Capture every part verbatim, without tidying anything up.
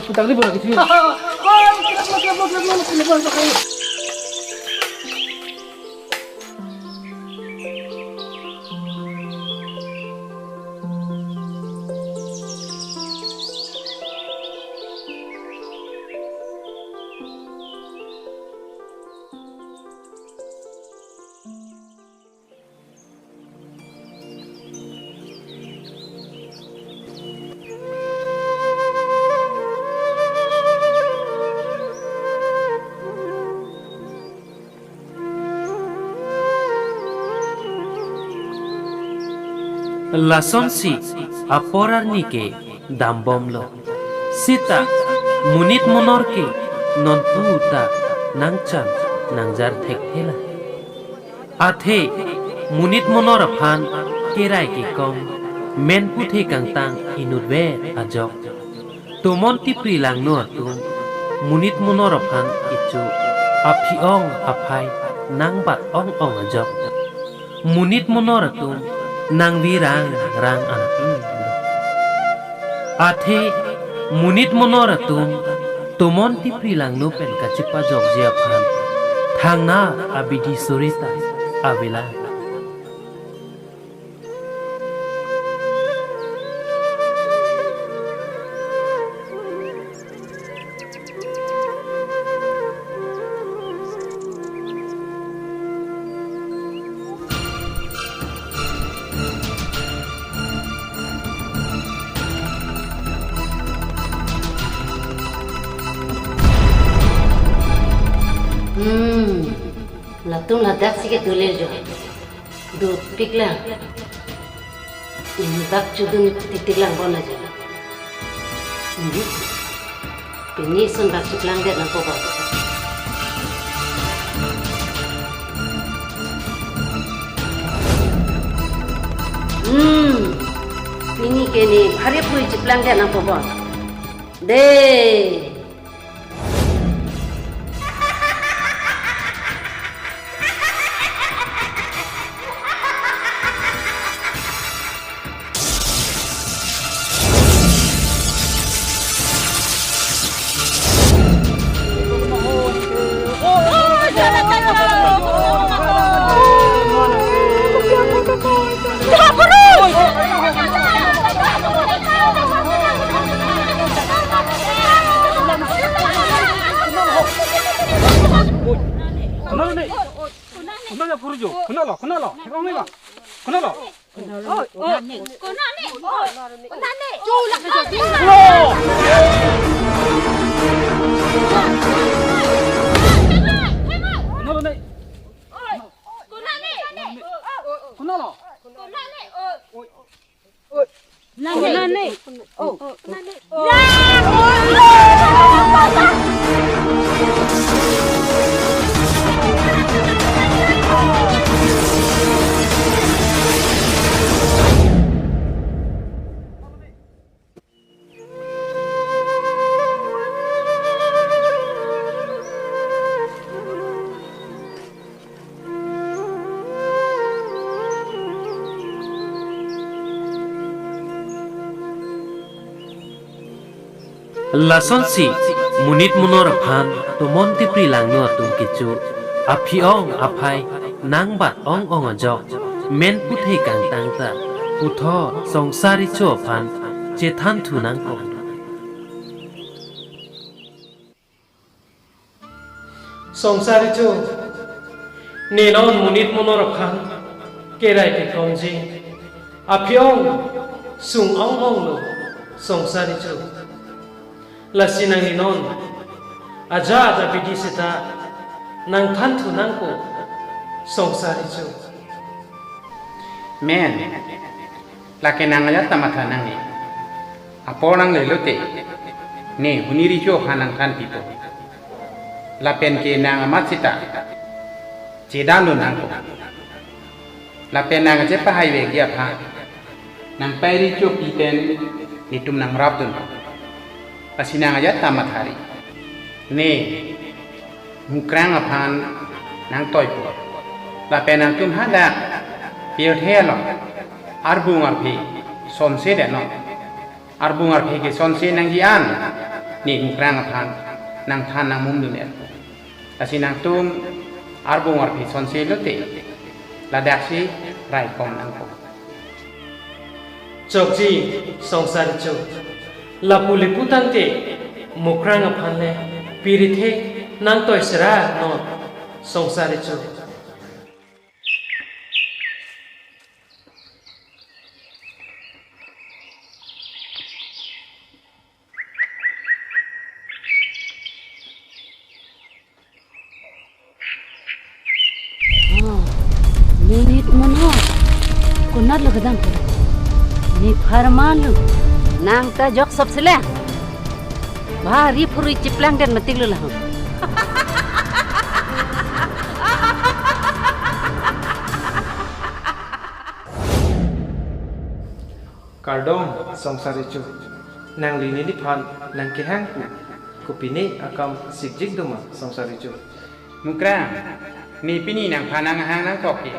Putang libur lagi sini. Lasonsi apor arni ke dambomlo. Sita monit monor ke nonpu ta nangchan nangjar thekthela. Athe monit monor aphan kerai kekong, men puthe kangtang inutvet ajok. Tomon tipri langno atum monit monor aphan kecho aphi-ong aphai nangbat ong-ong ajok. Monit monor atum nangvirang rang anpin. Athe monit monor atum tomon tipri langno pen kachepajokji aphan thangna abidi sore ta avelang. Hmm, latum ladaksi kedo le jo. Dopiklang. Ini bak chudun titik lang bon aja. Hmm. Pini sun bak chiplang det nangpo bon. Hmm. Pini ke ne phari pui chiplang det nangpo bon. De. Kunalo ne? Kunalo purjo? Kunalo, kunalo. Kunalo. Kunalo. Kunalo ne? Kunalo. Lasonsi monit monor aphan tomon tipri langno atum kecho aphi-ong aphai nangbat ong-ong ajok, men puthe kangtang ta puthot songsar recho aphan chethan thu nangkok. Songsar recho, ne non monit monor aphan kerai kekongji, aphi-ong sung ong-ong lo songsar recho. Lasi nangli non ajat abidi seta nangthan thu nangkok songsar recho. Men, lake nang ajat ta matha nangne. Apor nangle lote, ne huni recho aphan nangthan pipo. Lapen ke nang amat seta chedam lo nangkok. Lapen nang chepahai vekji aphan nangpai recho pi pen netum nangrapdun. Lasi nang ajat ta mathari. Ne mukrang aphan nangtoipo. Lapen nangtum hadak pirthe along arbung arphe sonse det non. Arbung arphe ke sonse nangji an Ne Mukrang aphan nangthan nangmumdun-et. Lasi nangtum arbung arphe sonse lote ladaksi raikom nangkok. Chokji, Songsar Richo. Lapu le pu tangte Mukrang aphan le pirithe nangtoi sera non, Songsar Richo. Oh, Monit Mono. Konat lo kedam ko? Ne pharman lo. Nang ta jok sop sele. Bhari phurui chiplang den matik lo lahun. Kardom, Songsar Richo. Nangli neliphan nangkehang pu. Kopine akam sikjik doma, Songsar Richo? Mukrang, ne pini nangphan nanghang nangkok ke.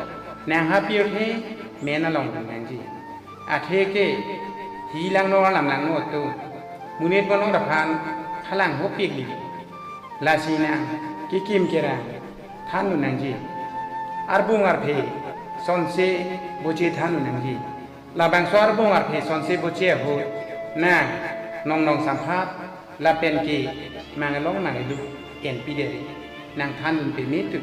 Nang ha pirthe men along dun nangji. Athe ke hi langno alam langno atum Monit Mono aphan halang hopik li. Lasi nang kekim kerang thandun nangji. Arbung arphe sonse boche thandun nangji. Labangso arbung arphe sonse boche ahut nang Nongnong Samphat lapen ke Mangalong Mangalu enpi deri. Nang thandun peme tu.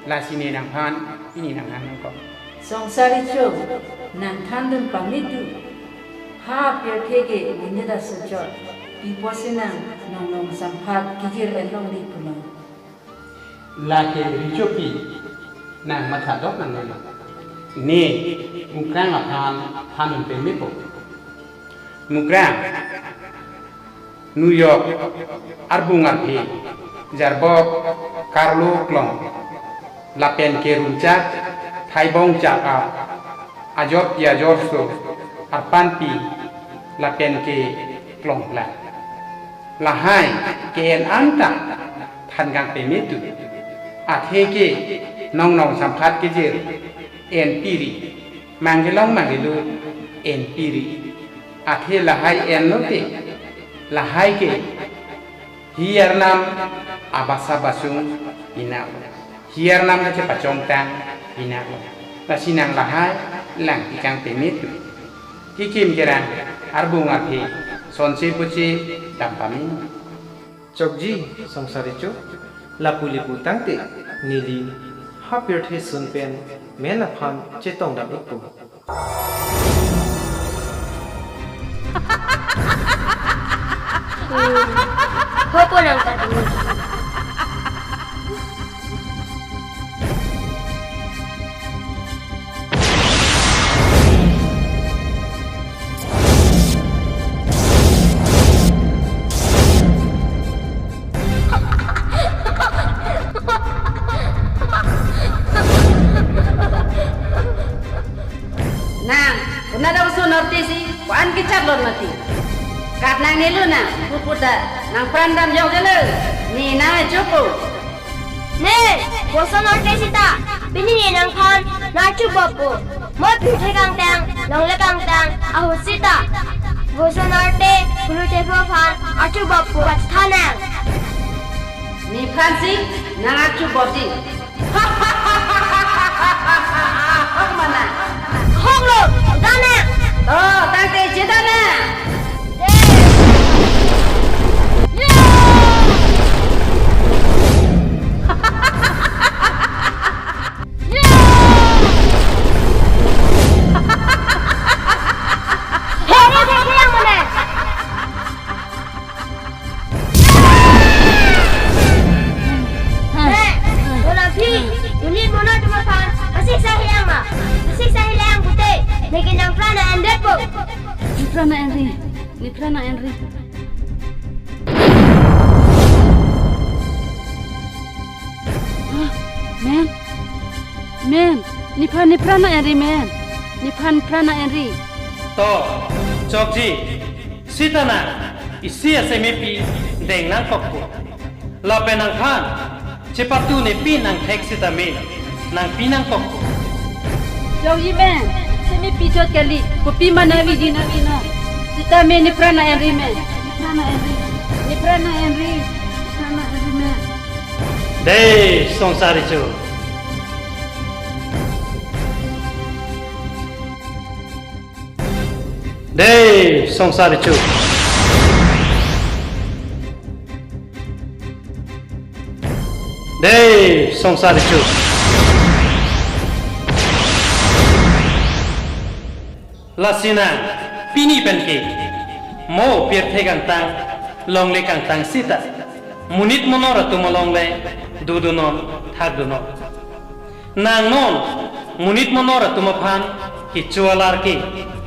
Lasi ne nangphan pini nanghang nangkok. Songsar Richo, nang thandun pame tu. Ha pirthe ke Monit asochot. Pi apotsi nang Nongnong Samphat kejir enlong di pulo? Lake Richopi, nang matha dok nangnelo. Ne Mukrang aphan thandun peme po? Mukrang, New York, arbung arphe, jarbok, karlo klong, lapen ke rumchak, thaibong chak-ap, ajorpi ajorso, arpanpi, lapen ke klongplang. Lahai ke-en anta than kangpeme tu. Athe ke Nongnong Samphat kejir enpi ri, Mangalong Mangalu enpi ri. Athe lahai enlote, lahai ke hi arnam abasa basung pinang. Hi arnam kachepachongtang pinang. Lasi nang lahai lang ikang peme tu. Kekim kerang arbung arphe sonse boche dam pame. Chokji, Songsar Richo, lapu le pu tangte neli ha pirthe sun pen men aphan chetong dam ikpo. Hopo nang tadi. Nang, konat aso norte si, ko-an kecharlon mati. Kat nangnelo nang, purpur ta, nang pran dam jok jalo, ne nang achopo. Ne, Bhoso norte sita, pini ne nangphan nang chuboppo. Mo pirthe kangtang, longle kangtang ahut sita, Bhoso norte, Phuluthe pho aphan achuboppo, pachethan nang. Nephan si nang achubopji. Hok mana? Hoklo, dana. To, tangte chedana. He, Monit aphi, Monit Mono atum aphan asik sahilang ma? Asik sahilang pute, neke nangpran na-endetpo. Nepran na-enri, nepran na-enri. Ah, men, men, nephan nepran na-enri men, nephan nepran na-enri. To, chokji, sita nang isi asemepi deng nangkokpo. Lapen nangphan chepatu nepi nangthek sitame nangpi nangkokpo. Chokji men, semepi chot kali, kopi ma nangviji nangvinon. Sitame nepran na-enri men, nepran na-enri, nepran Sana eri, sana eri me. Dei, Songsa Recho. Dei, Songsa Recho. Dei, Songsa Recho. Lasi nang, pini pen ke, mo pirthe kangtang, longle kangtang sita, monit monor atum along le, dudunon, thakdunon. Nang non, monit monor atum aphan, kecho alar ke,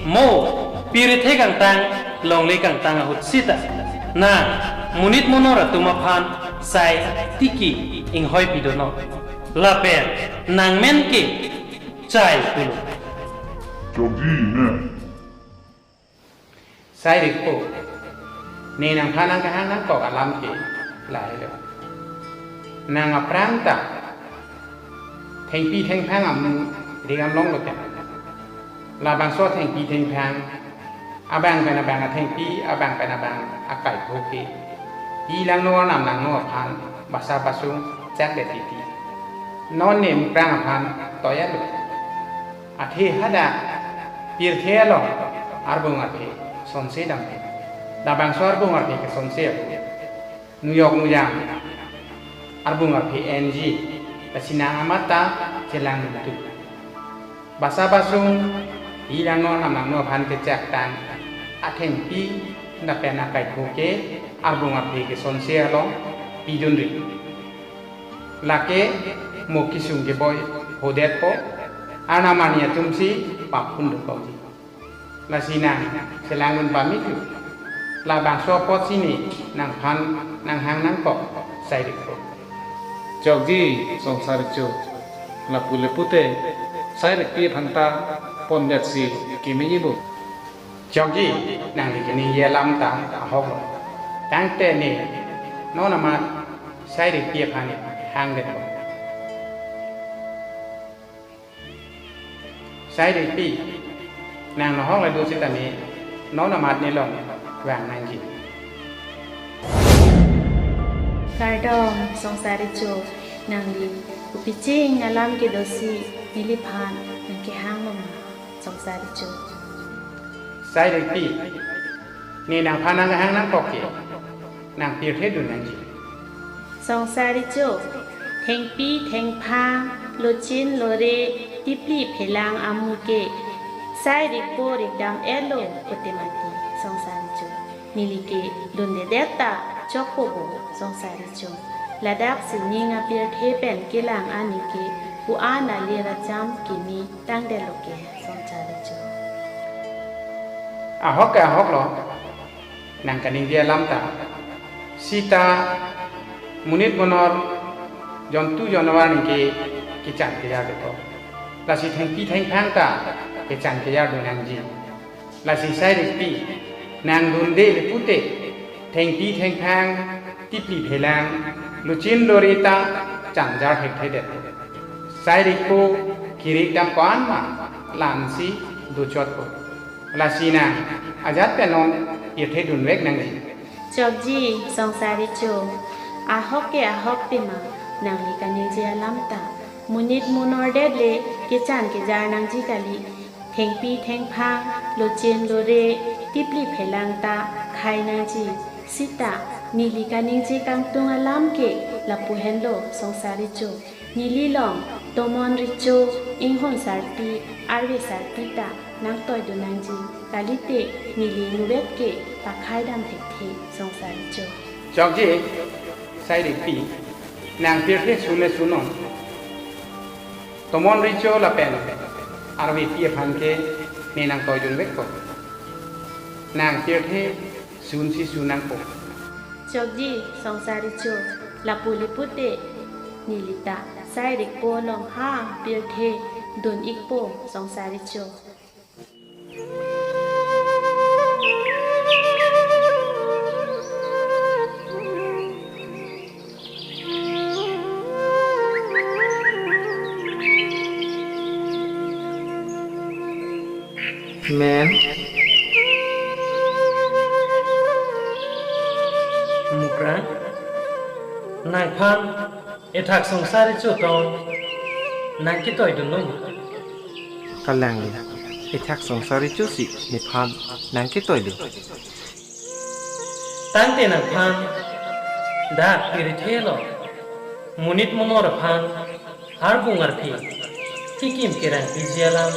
mo, pirthe kangtang, longle kangtang ahut sita. Nang, monit monor atum aphan, sai, tiki, inghoi pidunon. Lapen, nang men ke, chai pulo. Chokji ne. Sai Rikpo. Ne nangphan nangkehang nangkok alam ke lahelo. Nang aphrang ta thengpi thengphang amu ri-an longlo pen. Labangso thengpi thengphang, abang pen abang athengpi, abang pen abang akaipho ke, pi langno arnam langno aphan basa basung chakdet titi. Non ne muprang aphan toya lo. Athe hadak pirthe along arbung arphe sonse damthe. Labangso arbung arphe kesonse ako, nuyok nuyang arbung arphe enji, lasi nang amat ta chelang dun tu. Basa basung, pi langno arnam langno aphan kechak tang, athengpi lapen akaipho ke arbung arphe kesonse along pidunri. Lake mo kesung keboi hodetpo, arnam arni atum si pap phun dukokji. Lasi nang chelang dun pame tu. Labangso apotsi ne nangphan nanghang nangkok Sai Rikpo. Chokji Songsa Recho. Lapu le pute Sai Rikpi aphan ta pondet si kemeji bo. Chokji, nangli kaningje alam ta ahok lo. Tangte ne non amat Sai Rikpi aphan hangdetpo. Sai Rikpi, nang nohok le do sitame, non amat nelong vang nangji. Kardom, Songsa Recho, nangli kopi ching alam kedo si neliphan nangkehang lo ma, Songsa Recho. Sai Rikpi, ne nangphan nanghang nangkok ke, nang pirthe dun nangji. Songsa Recho, thengpi thengphang, lochin lore, tipli phelang amu ke, Sai Rikpo rikdam-etlo pute mati, Songsa Recho. Neli ke dundedet ta chokpo bo, Songsa Recho. Ladak si ning apirthe pen kelang ani ke, pu-an alir acham kimi tangdetlo ke, Songsa Recho. Ahok ke ahok lo, nang kaningje alam ta. Sita monit monor jontu jonwar ningke kechan kejar deko. Lasi thengpi thengphang ta kechan kejar dun nangji. Lasi Sai Rikpi, nang dunde le pute, thengpi thengphang, tipli phelang, lochin lore ta chanjar thekthedet. Sai Rikpo kerikdam ko-an ma, la-ansi dochotpo. Lasi nang ajat pen non pirthe dunvek nangji. Chokji, Songsa Recho, ahok ke ahok pima, nangli kaningje alam ta. Monit monor det le kechan kejar nangji kali. Thengpi thengphang, lochin lore, tipli phelang ta khai nangji. Sita, neli kaningje kangtung alam ke lapu henlo, Songsa Recho. Neli long, tomon recho, inghon sarpi, arve sarpi ta nangtoi dun nangji. Kalite, neli inutvet ke pakhaidam thekthe, Songsa Recho. Chokji, Sai Rikpi, nang pirthe sun le sunnon. Tomon recho lapen arvepi aphan ke ne nangtoi dunvekpo. Nang pirthe sunsi sun nangpo. Chokji, Songsa Recho, lapu le pute, neli ta Sai Rikpo along ha pirthe dun-ikpo, Songsa Recho. Men. Muk Nangphan ethak Songsari Cho tong nangketoi dunlo ma? Kalang le, ethak Songsari Cho si nephan nangketoi le. Tangte nangphan dak pirthe along monit monor aphan arbung arphe kekim kerang piji alam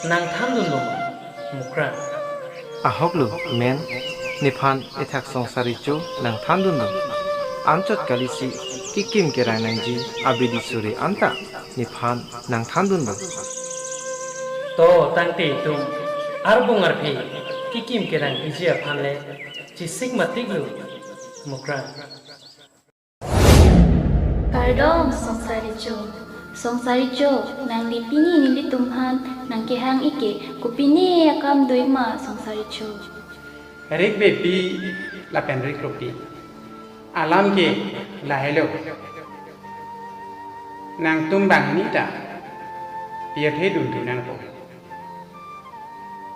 nangthan dunlo ma, Mukrang? Ahok lo, men, nephan ethak Songsari Cho nangthan dunlo. Anchot kali si kekim kerang nangji abidi suri anta nephan nangthan dunlo. To tangte itum arbung arphe kekim kerang piji aphan le chesik matik lo, Mukrang. Kardom, Songsari Cho. Songsari Cho, nangli pini nelitum aphan nangkehang ik ke kopine akam do ik ma, Songsari Cho? Rik bepi lapen rik rupi. Alam ke lahelo. Nangtum banghini ta pirthe dun thu nangpo.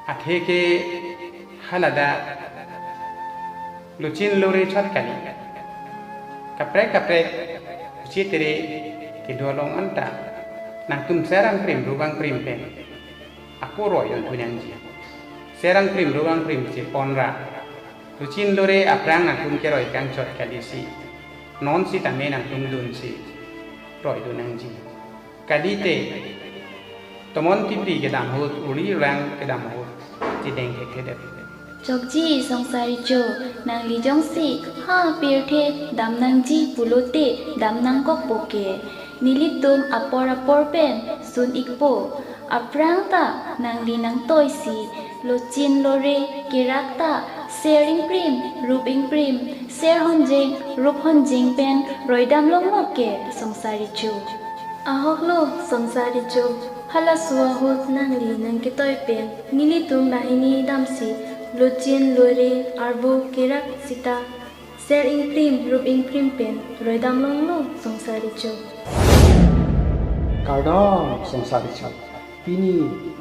Athe ke haladak lochin lore chot kali. Kaprek kaprek uche tere kedo along anta nangtum serang prim rubang prim pen ako roi dun thu nangji. Serang prim rubang prim chepon ra lochin lore aphrang nangtum keroi kangchot kali si, non sitame nangtum dun si roi dun nangji. Kalite tomon tipri kedam ahut, uri rang kedam ahut chedeng thekthedet. Chokji, Songsari Cho, nangli jongsi ha pirthe dam nangji pulote dam nangkokpo ke. Nelitum apor apor pen sun ikpo. Aphrang ta nangli nangtoi si lochin lore kerak ta ser ingprim, rup ingprim, ser honjeng, rup honjeng pen roi dam longlo ke, Songsari Cho? Ahok lo, Songsari Cho. Halaso ahut nangli nangketoi pen nelitum banghini damsi lochin lore arvo kerak sita ser ingprim, rup ingprim pen roi dam longlo, Songsari Cho. Kardom, Songsari Cho. Pini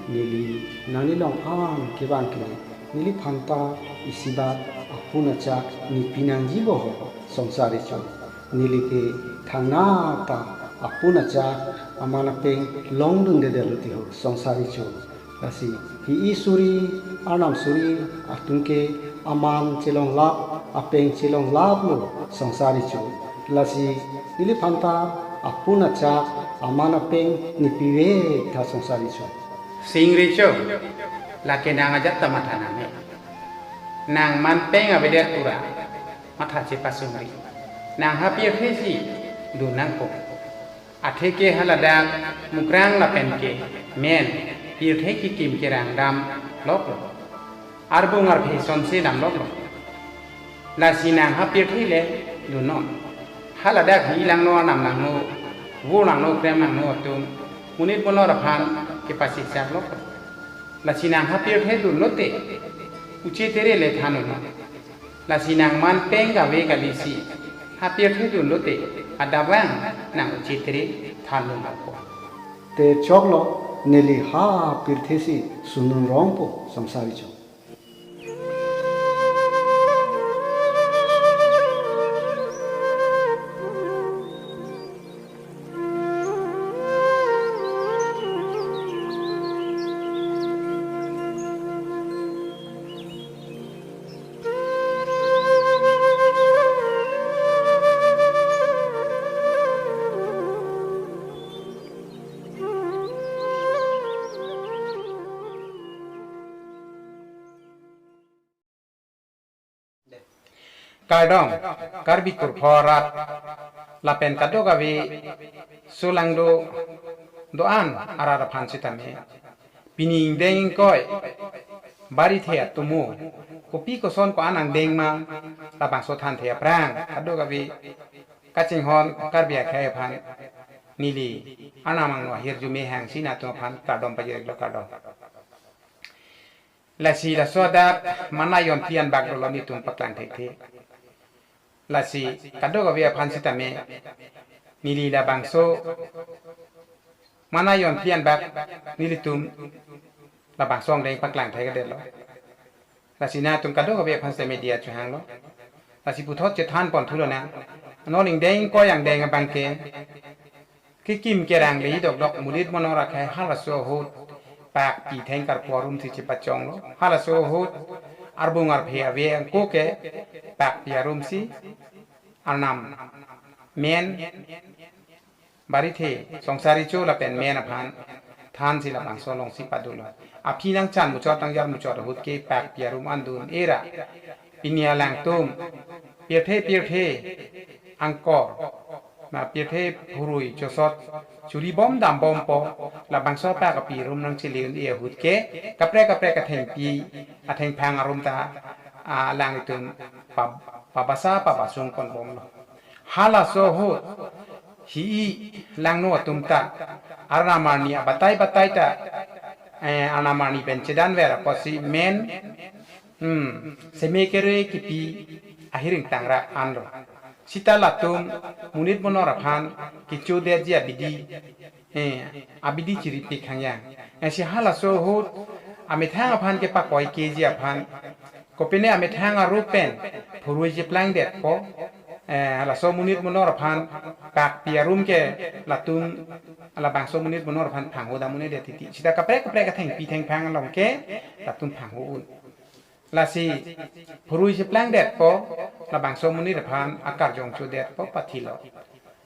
neli nanglilong an kevang ke, neliphan ta isibat apun achak nepi nangji boho, Songsari Cho. Neli ke thangnat ta apun achak aman apeng longdundedetlo ti ho, Songsari Cho. Lasi hi-i suri, arnam suri atum ke aman chelonglap, apeng chelonglaplo, Songsari Cho. Lasi neliphan ta apun achak aman apeng nepive tha, Songsari Cho. Singri Cho, lake nang ajat ta matha nang he. Nang man peng avedet pura matha chepasungri. Nang ha pirthe si dun nangpo. Athe ke haladak Mukrang lapen ke men pirthe kekim kerang dam loklo. Arbung arphe sonse dam loklo. Lasi nang ha pirthe le dunnon. Haladak hi langno, arnam langno, vur langno, krem langno atum monit monor aphan kepasichak loklo. Lasi nang ha pirthe dunlote uche tere le than unnon. Lasi nang man peng kave kali si ha pirthe dunlote adap vang nang uche tere than dun nangpo. Te choklo, neli ha pirthe si sundun rongpo, Songsari Cho. Kardom, Karbi kurpho arat lapen kadokave solangdo do-an arat aphan sitame. Pini ingdeng ingkoi barithe atomo, kopi koson ko-an angdeng ma, labangso thanthe aphrang kadokave kachinghon Karbi akhei aphan neli arnam angno ahirjume hangsi nangtum aphan kardom pajirlo, kardom. Lasi laso adak mane ajontli anbak dolo, netum paklang thekthe. Lasi kadokave aphan sitame neli labangso mane ajontli anbak nelitum labangso angdeng paklang thekthedetlo. Lasi nangtum kadokave aphan sitame media chehanglo. Lasi puthot chethan pon thu lonang. Non ingdeng ingkoi angdeng abang ke, kekim kerang le dokdok monit monor akhei halaso ahut pakpi theng karpo arum si chepachonglo. Halaso ahut arbung arphe ave angko ke pakpi arum si Arnam Men Barithe, Songsari Cho lapen Men aphan than si labangso alongsi padolo. Aphi nangchan muchot nangjar muchot ahut ke pakpi arum an dun-e ra. Pini alangtum pirthe pirthe angkor, na pirthe phurui chosot churi bom dam bompo, labangso pakpi arum nangchele un-e ahut ke kaprek kaprek athengpi athengphang arum ta, ah, alanglitum pa, pabasa pabasung pon bomlo. Halaso ahut hi-i langno atum ta Arnam arni abatai batai ta, eh, Arnam arni pen chedan ver apotsi Men, hmm, seme kere kipi ahiring tangra anlo. Sita latum monit monor aphan kechodetji abidi, eh, abidi chiripik hangyang. Eh, si halaso ahut amethang aphan kepakoi keji aphan, kopine amethang arup pen phurui cheplangdetpo, eh, halaso monit monor aphan pakpi arum ke latum labangso monit monor aphan phangho dam un-edet titi. Sita kaprek kaprek athengpi thengphang along ke latum phangho un. Lasi phurui cheplangdetpo, labangso monit aphan akarjong chodetpo pathilo.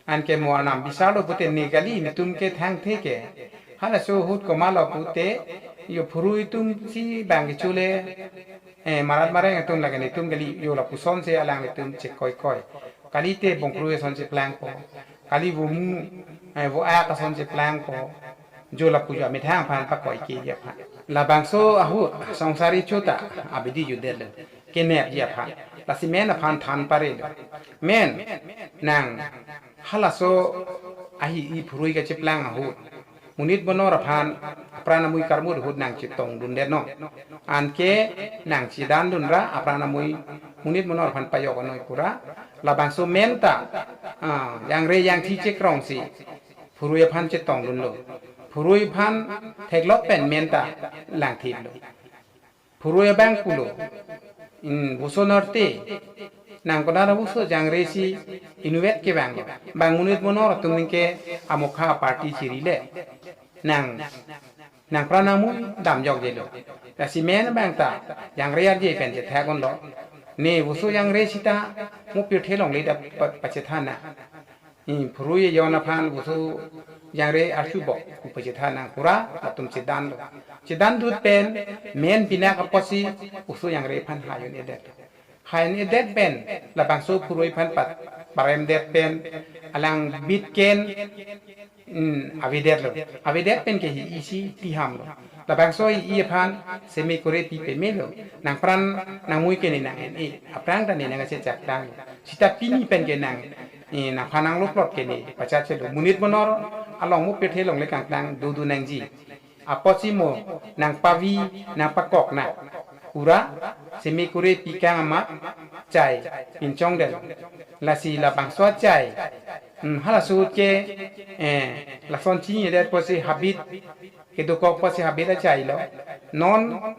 Anke mo Arnam bisarlo pute ne kali, netum ke thangthe ke. Halaso ahut komatlo pute, yo phurui atum si bang kechule, eh, marat mareng atum lake netum kali, yo lapuson si alanglitum chekoikoi. Kalite bongkrui ason cheplangpo. Kali vomu, eh, vo-ak ason cheplangpo. Jo lapu jo amethang aphan pakoi keji aphan. Labangso ahut Songsari Cho ta abidi judetlo, kenepji aphan. Lasi Men aphan than parelo. Men, nang halaso ahi-i phurui kacheplang ahut, monit monor aphan apran amui karmut ahut nang chetongdundetnon. Anke nang chedandun ra apran amui monit monor aphan pajok-onnoi pura. Labangso Men ta, ah, jangre jangthi chekrongsi phurui aphan chetongdunlo. Phurui aphan theklok pen Men ta langthiplo. Phurui abang pulo, "Hmm, boso norte, nang konat aboso jangre si inutvet kevanglo. Bang monit monor atum ningke amokha party chirile. Nang, nangpran nangmui damjokjelo." Lasi Men abang ta jangre arje pen chethak unlo. "Ne boso jangre sita mo pirthe longle ta pa, pachethan nang. Hmm, phurui ejon aphan boso jangre archubok pu pachethan nang pura latum chedanlo. Chedandut pen Men pinak apotsi boso jangre aphan hai un-edet. Hai un-edet pen labangso phurui aphan pat paremdet pen alangbit ken, hmm, avedetlo. Avedetpen ke hi-i si tihamlo. Labangso hi-i aphan seme kore pi pemelo. Nangpran nangmui ke ne nang-en-e. Aphrang ta ne nangchechak tanglo. Sita pini pen ke nang, eh, nangphan nangloplot ke ne pachachelo. Monit monor along mo pirthe longle kangtang dodu nangji. Apotsi mo nangpavi nangpakok nang. Pura seme kore pi kang amat chai pinchongdetlo. Lasi labangso achai, hmm, halaso ahut ke, eh, lason chini det apotsi habit, kedokok apotsi habit achailo. Non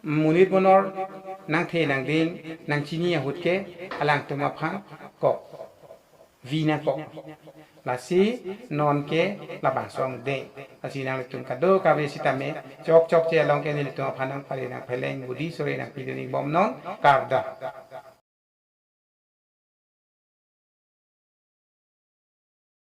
monit monor nangthe nangding nangchini ahut ke alangtum aphan kok, vi nangkok. Lasi non ke labangso angdeng. Lasi nanglitum kadokave sitame chok chokche along ke nelitum aphan nangpale nangpheleng budi sore nangpidun-ik bomnon, kardom.